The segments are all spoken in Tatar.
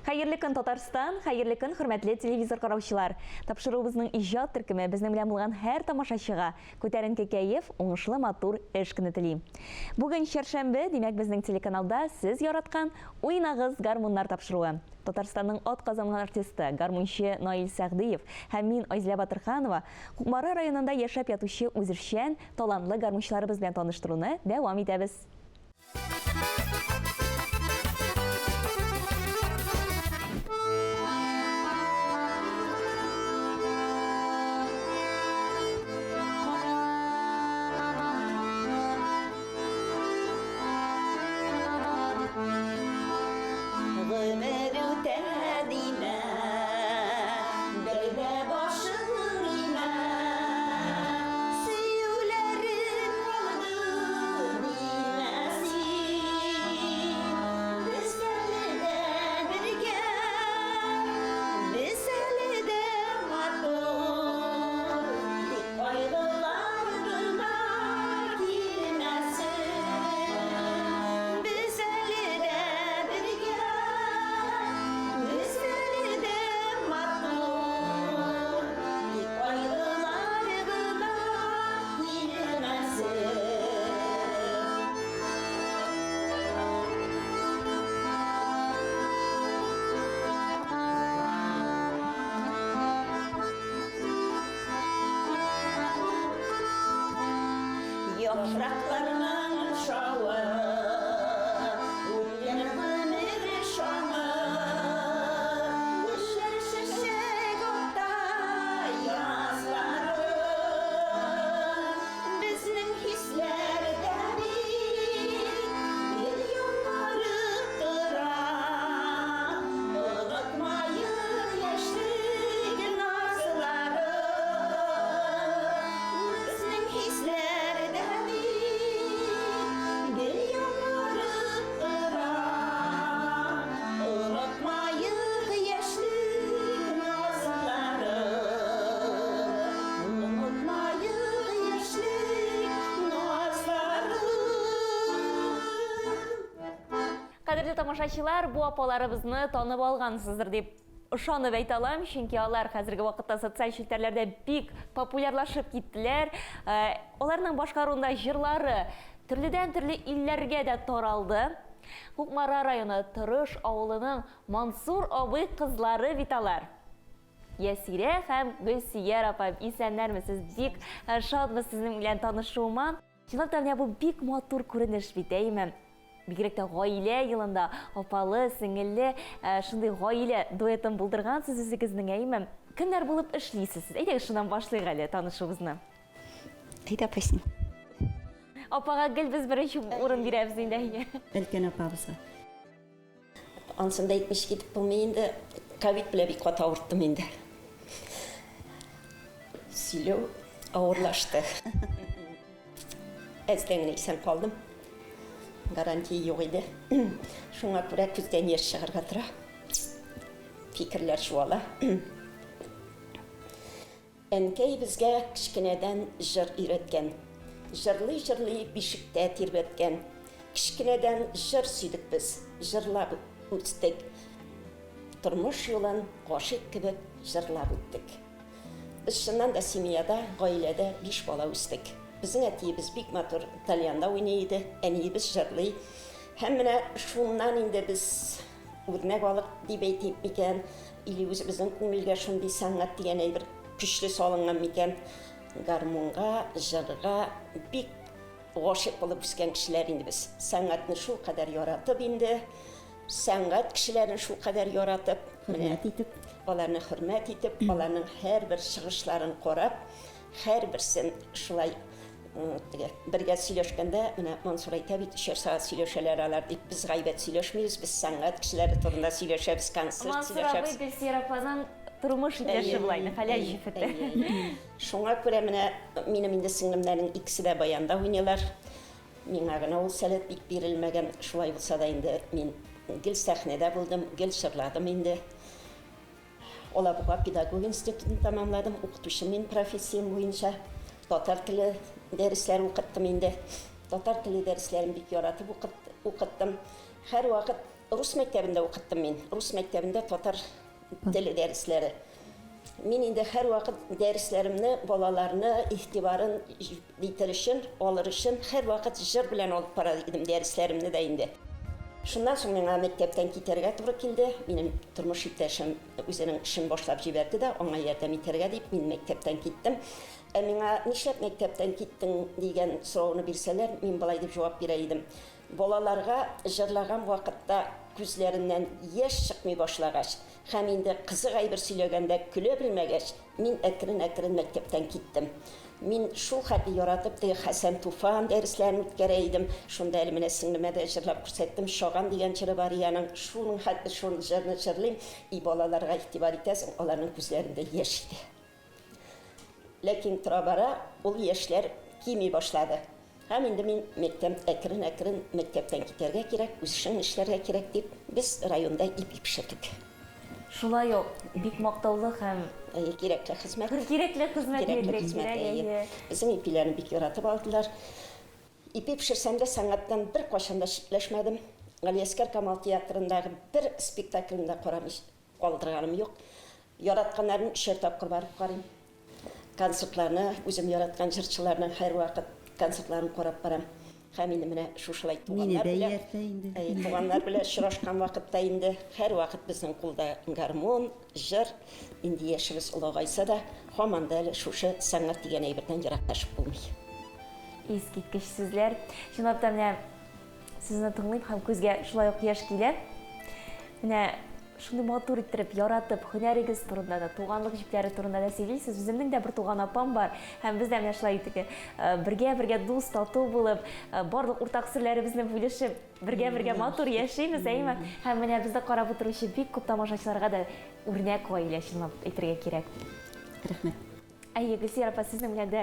Хәерле көн, Татарстан! Хәерле көн, хөрмәтле телевизор караучылар! Тапшыруыбызның иҗат төркеме безнең белән булган һәр тамашачыга күтәренке кәеф, уңышлы матур эш көне тели. Бүген чәршәмбе, димәк, безнең телеканалда сез яраткан Уйнагыз, гармуннар тапшыруы. Татарстанның атказанган артисты, гармунчы Наил Сәгъдиев һәм мин, Айзилә Батырханова, Кукмара районында яшәп ятучы үзешчән, талантлы гармунчыларыбыз белән таныштыруны дәвам итәбез. Гомер үтә димә, бер дә башың имә. Сөюләрең калды димә син. Без әле дә бергә, без әле дә матур. Тик кайгылар гына килмәсен. Без әле дә бергә, без әле дә матур. Тик кайгылар гына килмәсен. Яфракларның шавы, үткән гомер шамы, Гөлләр чәчәк ата язлары. Безнең хисләр дә бит гел яңарып тора. Онытмаек яшьлек назларын. Безнең хисләр дә бит гел яңарып тора. Онытмаек яшьлек назларын. Онытмаек яшьлек назларын. Кадерле тамашачылар, бу апаларыбызны танып алгансыздыр дип ышанып әйтә алам, чөнки алар хәзерге вакытта социаль челтәрләрдә бик популярлашып киттеләр. Аларның башкаруында җырлары төрледән-төрле илләргә дә таралды. Кукмара районы Тырыш авылының Мансур абый кызлары бит алар. Ясирә һәм Гөлсөяр апа, исәннәрмесез? Бик шатбыз сезнең белән танышуыма. Чынлап та, менә бу бик матур күренеш бит, әйеме? Бигрәк тә гаилә елында апалы, сеңелле шундый гаилә дуэтын булдыргансыз үзегезнең, әйеме? Кемнәр булып эшлисез сез? Әйдәгез, шуннан башлыйк әле танышуыбызны. Әйдә, апай, син. Апага гел без беренче урын бирәбез инде, әйе. Өлкән апабызга. Ансын да әйтмичә китеп булмый инде. Ковид белән бик каты авырттым инде. Сөйләү авырлашты. Әздән генә исән калдым. Гарантия юк иде. Шуңа күрә күздән яшь чыгарга тора. Фикерләр чуала. Әнкәй безгә кечкенәдән җыр өйрәткән. Җырлый-җырлый бишектә тирбәткән. Кечкенәдән җыр сөйдек без, җырлап үстек. Тормыш юлын гашыйк кебек җырлап үттек. Без чыннан да семьяда, гаиләдә биш бала үстек. Безнең әтиебез бик матур тальянда уйный иде, әниебез җырлый. Һәм менә шуннан инде без Үрнәк алып дип әйтик микән, или үзебезнең күңелгә шундый сәнгать дигән әйбер көчле салынган микән? Гармунга, җырга бик гашыйк булып үскән кешеләр инде без. Сәнгатьне шулкадәр яратып инде, сәнгать кешеләрен шулкадәр яратып, хөрмәт итеп, аларны хөрмәт итеп, аларның һәрбер чыгышларын карап, һәрберсен шулай Теге бергә сөйләшкәндә, менә Мансур әйтә бит, өчәр сәгать сөйләшәләр алар дип. Без гайбәт сөйләшмибез, без сәнгать кешеләре турында сөйләшәбез, концерт Мансур абый сөйләшәбез. Гөлсирә апаның тормыш иптәше була инде, хәләл җефете. Шуңа күрә менә минем инде сеңлемнәрнең икесе дә баянда уйныйлар. Миңа гына ул сәләт бик бирелмәгән. Шулай булса да инде мин гел сәхнәдә булдым, гел җырладым инде. Алабуга педагог институтын тәмамладым, укытучы мин профессиям буенча. Татар теле дәресләре укыттым инде. Татар теле дәресләрен бик яратып укыттым. Һәрвакыт Рус мәктәбендә укыттым мин. Рус мәктәбендә татар теле дәресләре. Мин инде һәрвакыт дәресләремне, балаларны игътибарын итер өчен, алыр өчен һәрвакыт җыр белән алып бара идем дәресләремне дә инде. Шуннан соң миңа мәктәптән китәргә туры килде. Минем тормыш иптәшем үзенең эшен башлап җибәрде дә, аңа ярдәм итәргә дип, мин мәктәптән киттем. Ә миңа нишләп мәктәптән киттең дигән сорауны бирсәләр, мин болай дип җавап бирә идем. Балаларга җырлаган вакытта күзләреннән яшь чыкмый башлагач һәм инде кызык әйбер сөйләгәндә көлә белмәгәч, мин әкрен-әкрен мәктәптән киттем. Мин шул хәтле яратып теге Хәсән Туфан дәресләрен үткәрә идем. Шунда әле менә сеңлемә дә җырлап күрсәттем. Чаган дигән җыры бар и аның. Шуның хәтле шул җырны җырлыйм. И балаларга игътибар итәсең, аларның күзләрендә яшь иде. Ләкин тора-бара ул яшьләр кими башлады. Һәм инде мин мәктәм әкрен-әкрен мәктәптән китәргә кирәк, үз эшеңне эшләргә кирәк дип, без районда ипи пешердек. Шулай ук бик мактаулы һәм. Әйе, кирәкле хезмәт. Кирәкле хезмәт Кирәкле дияргә хезмәт, кирәк, әйе. әйе. Безнең ипиләрне бик яратып алдылар. Ипи пешерсәм дә, сәнгатьтән беркайчан да читләшмәдем. Галиәсгар Камал театрындагы бер спектаклен дә карамый Калдырганым юк. Яратканнарын өчәр тапкыр барып карыйм. Концертларны, үзем яраткан җырчыларның һәрвакыт концертларын карап барам. Һәм инде менә шушылай Мине туганнар дә белән, ияртә инде. әйе, туганнар белән очрашкан вакытта инде һәрвакыт безнең кулда гармун, җыр. Инде яшебез олыгайса да, һаман да әле шушы сәнгать дигән әйбердән ераклашып булмый. Искиткеч сүзләр. Чынлап та менә Сезне тыңлыйм һәм күзгә шулай ук яшь килә. Менә шундый матур иттереп, яратып, һөнәрегез турында да, туганлык җепләре турында да сөйлисез. Үземнең дә бер туган апам бар. Һәм без дә менә шулай итеп бергә-бергә дус, тату булып, барлык уртак серләребезне бүлешеп, бергә-бергә матур яшибез, әйеме? Һәм менә безне карап утыручы бик күп тамашачыларга да үрнәк гаилә, чынлап әйтергә кирәк. Рәхмәт. Әйе, Гөлсөяр апа, сезнең белән дә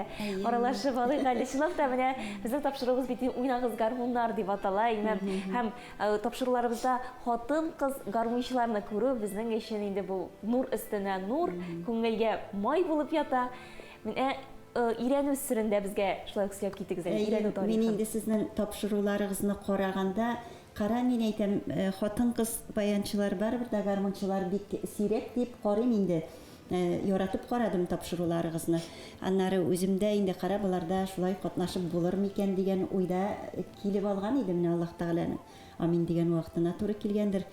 аралашып алыйк әле. Чынлап та, менә безнең тапшыруыбыз бит Уйнагыз гармуннар дип атала, әйме? Һәм тапшыруларыбызда хатын-кыз гармунчыларны күрү безнең өчен инде бу нур өстенә нур, күңелгә май булып ята. Менә өйрәнү серен дә безгә шулай ук сөйләп китегез әле, өйрәнү тарихын. Мин инде сезнең тапшыруларыгызны караганда, кара, мин әйтәм, хатын-кыз баянчылар барыбер дә гармунчылар бик сирәк дип карыйм инде. Яратып карадым тапшыруларыгызны. Аннары үзем дә инде кара боларда шулай катнашып булыр микән дигән уйда килеп алган идем. Менә Аллаһ Тәгаләнең амин дигән вакытына туры килгәндер.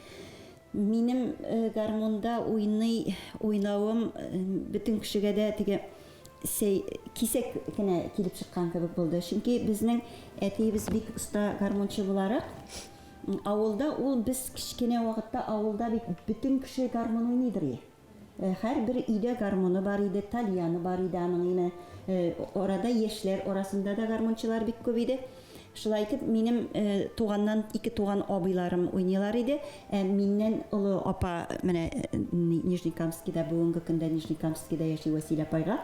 Минем гармунда уйный уйнавым бөтен кешегә дә теге сәй кисәк кенә килеп чыккан кебек булды. Чөнки безнең әтиебез бик оста гармунчы буларак, авылда ул без кечкенә вакытта авылда бит бөтен кеше гармун уйныйдыр и. Һәрбер өйдә гармуны бар иде, тальяны бар иде аның име. Арада яшьләр арасында да гармунчылар бик күп иде. Шулай итеп, минем туганнан ике туган абыйларым уйныйлар иде. Ә миннән олы апа менә Нижнекамскида, бүгенге көндә Нижнекамскида яши Вәсилә апайга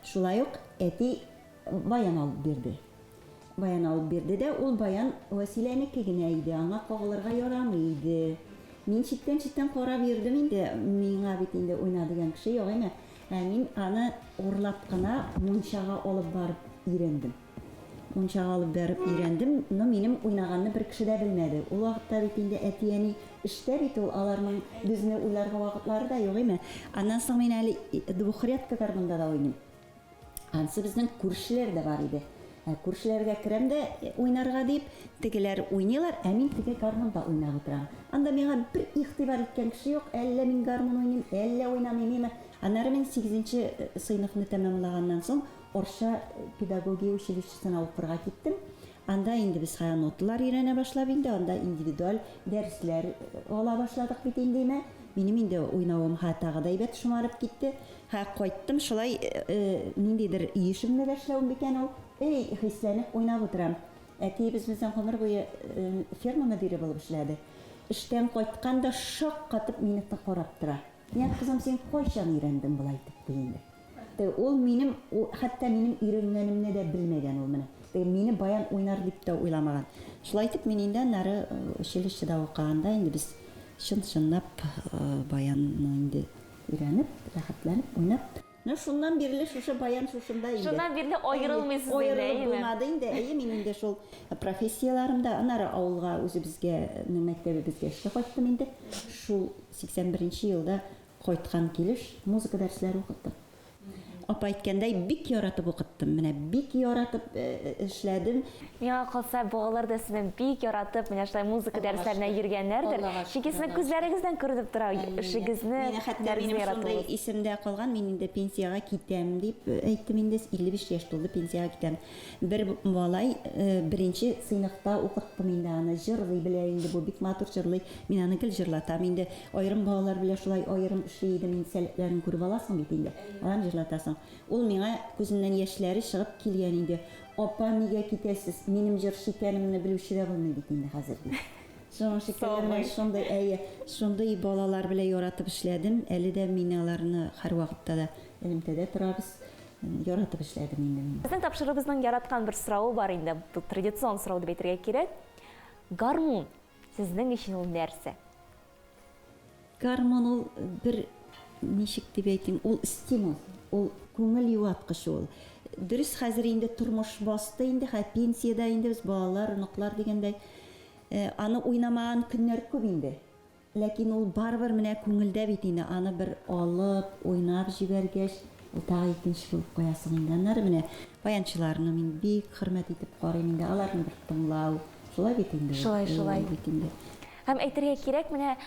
шулай ук әти баян алып бирде. Баян алып бирде дә, ул баян Вәсиләнеке генә иде, аңа кагылырга ярамый иде. Мин читтән-читтән карап йөрдем инде, миңа бит инде уйна дигән кеше юк име. Ә мин аны урлап кына мунчага алып барып өйрәндем. Мунчага алып барып өйрәндем, но минем уйнаганны бер кеше дә белмәде. Ул вакытта бит инде әти-әни эштә бит ул, аларның безне уйларга вакытлары да юк име. Аннан соң мин әле двухрядка гармунда да уйныйм. Ансы безнең күршеләр дә бар иде. Ә күршеләргә керәм дә уйнарга дип, тегеләр уйныйлар, ә мин теге гармунда уйнап утырам. Анда миңа бер игътибар иткән кеше юк, әллә мин гармун уйныйм, әллә уйнамыйм, име. Аннары мин сигезенче сыйныфны тәмамлаганнан соң Орча педагогия училищесына укырга киттем. Анда инде без хәзер ноталар өйрәнә башлап инде, анда индивидуаль дәресләр ала башладык бит инде, име. Минем инде уйнавым һә тагы да әйбәт шомарып китте. Һә, кайттым шулай, ниндидер өй эшемне дә эшләвем микән ул? Эй, хисләнеп уйнап утырам. Әтиебез безнең гомер буе ферма мөдире булып эшләде. Эштән кайткан да шаккатып мине карап тора. Йә, кызым, син кайчан өйрәндең болай итеп, ди инде. Теге ул минем, хәтта минем өйрәнгәнемне дә белмәгән ул менә. Теге мине баян уйнар дип тә уйламаган. Шулай итеп, мин инде аннары училищеда укыганда инде без чын-чынлап баянны инде Өйрәнеп, рәхәтләнеп уйнап. Менә шуннан бирле шушы баян шушында инде. Шуннан бирле аерылмыйсыз инде, Аерылып булмады инде. Әйе, мин инде шул профессияләрем дә, аннары авылга үзебезгә, мәктәбебезгә эшкә кайттым инде. Шул 81 нче елда кайткан килеш музыка дәресләре укыттым. Апа әйткәндәй, бик яратып укыттым. Менә бик яратып эшләдем. Миңа калса, балалар да сезне бик яратып, менә шулай музыка дәресләренә йөргәннәрдер. Чөнки сезнең күзләрегездән күренеп тора, эшегезне, һөнәрегезне яратуыгыз. Исемдә калган, мин инде пенсиягә китәм дип әйттем инде, 55 яшь тулды, пенсиягә китәм. Бер малай беренче сыйныфта укыттым инде аны, җырлый белә инде бу, бик матур җырлый. Мин аны гел җырлатам инде. Аерым балалар белән шулай аерым эшли идем инде, сәләтләрен күреп аласың бит инде, аларны җырлатасың. Ул миңа күзеннән яшьләре чыгып килгән инде, Апа, нигә китәсез, минем җырчы икәнемне белүче дә булмый бит инде хәзер, ди. Шуның шикелле менә шундый, әйе, шундый балалар белән яратып эшләдем. Әле дә мин аларны һәрвакытта да элемтәдә торабыз. Яратып эшләдем инде мин. Безнең тапшыруыбызның яраткан бер соравы бар инде, бу традицион сорау дип әйтергә кирәк. Гармун сезнең өчен ул нәрсә? Гармун ул бер, ничек дип әйтим, ул стимул, ул күңел юаткычы ул. Дөрес, хәзер инде тормыш басты инде, хәзер пенсиядә инде без, балалар, оныклар дигәндәй. Аны уйнамаган көннәр күп инде. Ләкин ул барыбер менә күңелдә бит инде, аны бер алып, уйнап җибәргәч, ул тагы икенче булып куясың инде. Аннары менә баянчыларны мин бик хөрмәт итеп карыйм инде, аларны бер тыңлау, шулай бит инде ул. Шулай, шулай. Бит инде. Һәм әйтергә кирәк, менә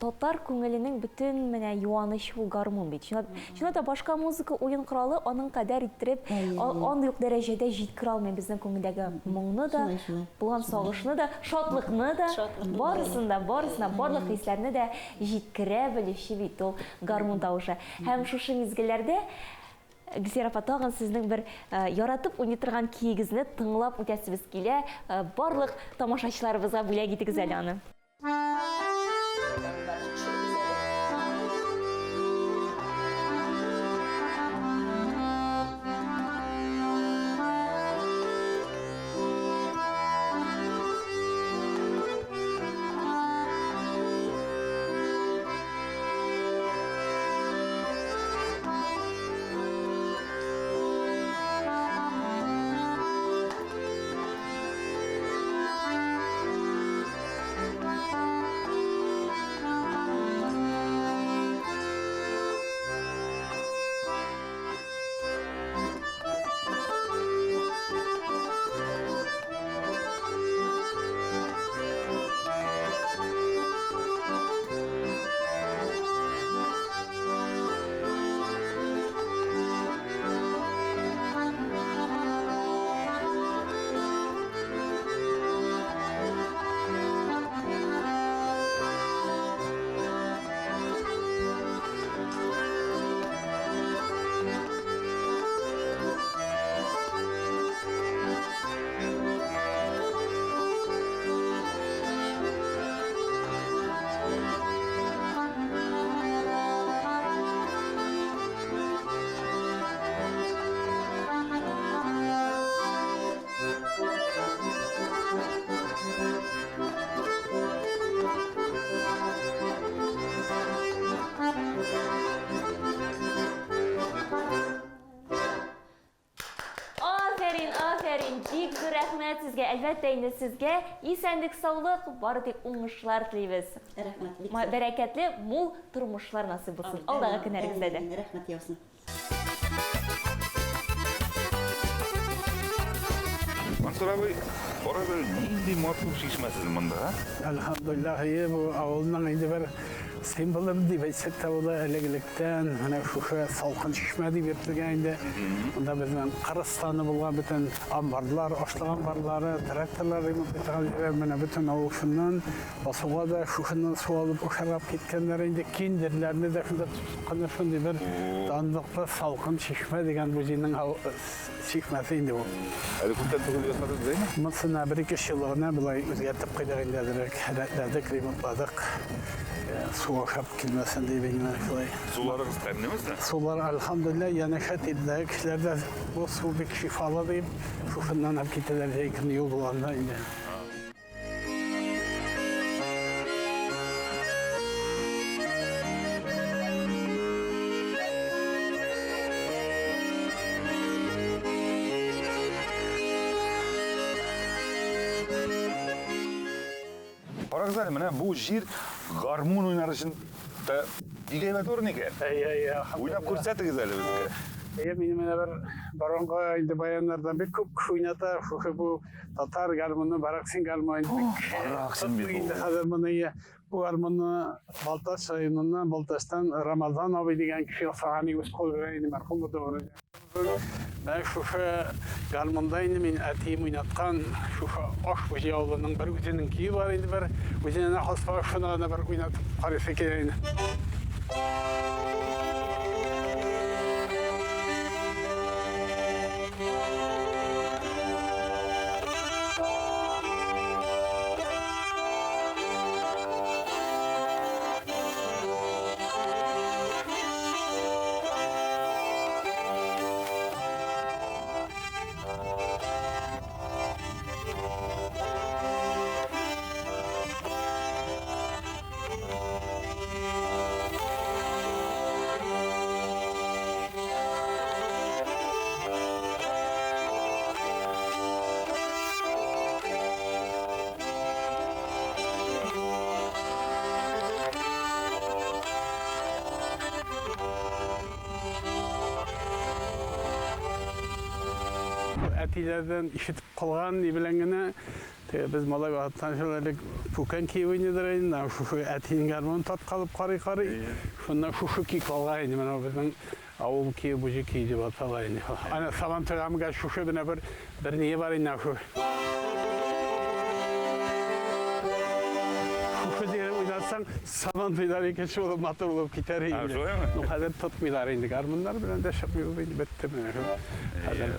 татар күңеленең бөтен менә юанычы ул гармун бит. Чынлап, чынлап та башка музыка уен коралы аның кадәр иттереп, андый ук дәрәҗәдә җиткерә алмый безнең күңелдәге моңны да, булган сагышны да, шатлыкны да, барысын да, барысын да, барлык хисләрне дә җиткерә белүче бит ул гармун тавышы. Һәм шушы мизгелләрдә Гөлфия апа, тагын сезнең бер яратып уйный торган көегезне тыңлап үтәсебез килә. Барлык тамашачыларыбызга бүләк итегез әле аны. Афәрин, афәрин, бик зур рәхмәт сезгә. Әлбәттә инде сезгә исәнлек, саулык, бары тик уңышлар телибез. Рәхмәт, бик зур. Бәрәкәтле, мул тормышлар насыйп булсын алдагы көннәрегездә дә. Рәхмәт яусын. Мансур абый, карагыз әле, нинди матур чишмә сез монда, а? Әлхәмдулиллаһ, әйе, бу авылның инде бер символы дип әйтсәк тә була, элек-электән менә шушы салкын чишмә дип йөртелгән инде. Монда безнең кыр станы булган бөтен амбарлар, ашлык амбарлары, тракторлар ремонт итә торган менә бөтен авыл шуннан Басуга да шушыннан су алып ашарга киткәннәр инде. Киндерләрне дә шунда тотканнар. Шундый бер данлыклы салкын чишмә дигән музейның чишмәсе инде бу. Әле күптән түгел ясадыгыз, әйме? Монысына бер-ике өч ел гына болай үзгәртеп куйдык инде әзрәк, рәтләдек, ремонтладык. Су ашап килмәсен дип инде шулай. Суларыгыз тәмлеме сезнең? Сулар, әлхәмдүлилләһ, янәшә тирәдәге кешеләр дә бу су бик шифалы дип, шушыннан алып китәләр җәй көне юл булганда инде. Карагыз әле, менә бу җир гармун уйнар өчен дә бик әйбәт урын икән. Әй, әй, Уйнап күрсәтегез әле безгә. Әйе, мин менә бер борынгы инде баяннардан бик күп кеше уйната. Шушы бу татар гармуны, бараксин гармуны. Бараксин бит бу. Инде хәзер моны бу гармунны Балтач районыннан, Балтачтан Рамазан абый дигән кеше ясаган үз кулы белән инде мәрхүм булды вроде. Менә шушы гармунда инде мин әтием уйнаткан шушы Аш Буҗи авылының бер үзенең көе бар инде бер үзенә хас бар, шуны гына бер уйнатып карыйсы килә инде. Әтиләрдән ишетеп калган ни белән генә теге без малай вакыттан шул элек пүкән киеп уйныйдыр инде, менә шушы әтинең гармунын тарткалап карый-карый, шуннан шушы көй калган инде менә безнең авыл көе, буҗи көе дип атала инде. Әнә Сабантуйга менгәч шушы менә бер бер ние бар инде шул. Шушы дигән уйнатсаң, Сабантуйлар икенче булып матур булып китәр инде. Шулаймы? Ну, хәзер тотмыйлар инде гармуннар белән дә чыкмыйбыз инде, бетте менә шул. Хәзер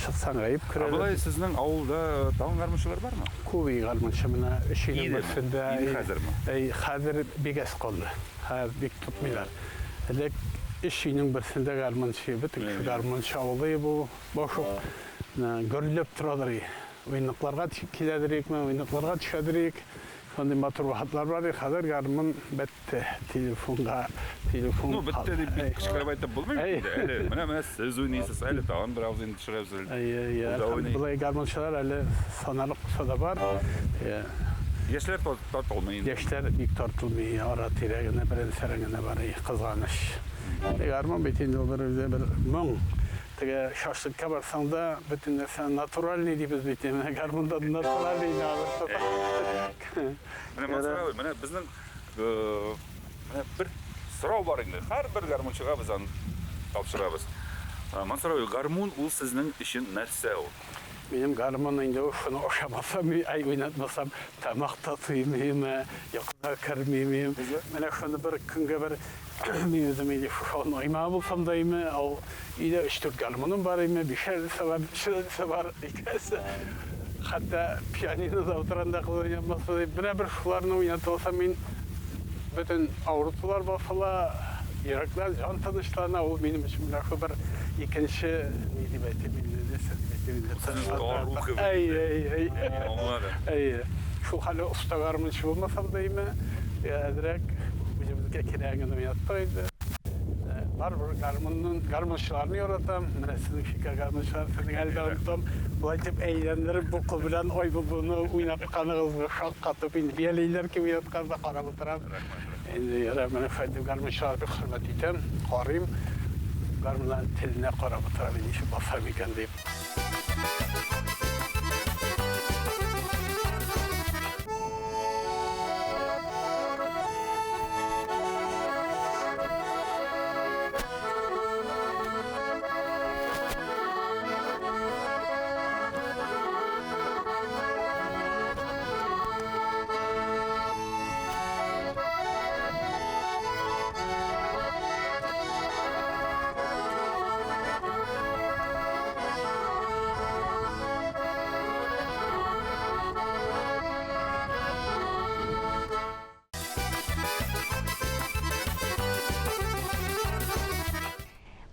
чыксаң гаеп Ә керәләр. болай сезнең авылда тагын гармунчылар бармы? Күп и гармунчы менә өч өйнең Идеме? берсендә. Иде хәзерме? Әй, хәзер бик әз калды. Хәзер бик тотмыйлар. Элек өч өйнең берсендә гармунчы, бөтен кеше гармунчы авылы бу. Башук гөрләп торадыр. Уенлыкларга киләдер икме, уенлыкларга төшәдер ик. Шундый матур вакытлар бар иде, хәзер гармун бетте. Телефонга, телефон. Ну, бетте дип бик кычкырып әйтеп булмый бит инде. Әле менә менә сез уйныйсыз, әле тагын бер абзыйны төшерәбез әле. Әйе, әйе. Ул да уйный. Болай гармунчылар әле санарлык булса да бар. Яшьләр тартылмый инде. Яшьләр бик тартылмый, ара-тирә генә берән-сәрән генә бар, кызганыч. Гармун бит инде ул бер үзе бер моң. Теге шашлыкка барсаң да, бөтен нәрсә натуральный дибез бит. Менә гармунда да натуральный инде. Менә Мансур абый, менә безнең менә бер сорау бар инде. Һәрбер гармунчыга без аны тапшырабыз. Мансур абый, гармун ул сезнең өчен нәрсә ул? Минем гармун инде ул шуны ашамасам, ай уйнатмасам, тамак та туймыйм, йокыга кермим. Менә шуны бер көнгә бер мин үзем инде шушы аймагы булсам да име, ал Өйдә өч-дүрт гармуным бар име, бишәресе бар, өчәресе бар, икесе. Хәтта пианинода утырганда кыз уйнатмаса дип, менә бер шуларны уйнатып алсам, мин бөтен авыртулар басыла, йөрәкләр, җан тынычлана. Ул минем өчен менә шул бер икенче, ни дип әйтим инде, нәрсә дип әйтим инде. Сезнең дару кебек. Әй, әй, әй. Аңладым. Әйе. Шул хәле оста гармунчы булмасам да име, әзрәк үзебезгә кирәген уйнаттык инде. Барыбер гармунның, гармунчыларны яратам. Менә сезнең шикәр гармунчылар, сезнең әле дә онытам. Болай итеп әйләндереп бу кул белән ай булуны уйнатканыгызга шаккатып, инде бияләйләр кебек уйнатканда карап утырам. Инде ярар, менә шулай итеп гармунчыларны бик хөрмәт итәм, карыйм. Гармуннарның теленә карап утырам, ничек басам икән дип.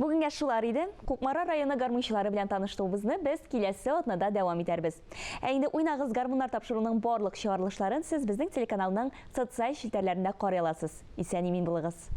Бүгенгә шулар иде. Кукмара районы гармунчылары белән таныштыруыбызны без киләсе атнада дәвам итәрбез. Ә инде Уйнагыз гармуннар тапшыруының барлык чыгарылышларын сез безнең телеканалның социаль челтәрләрендә карый аласыз. Исән-имин булыгыз!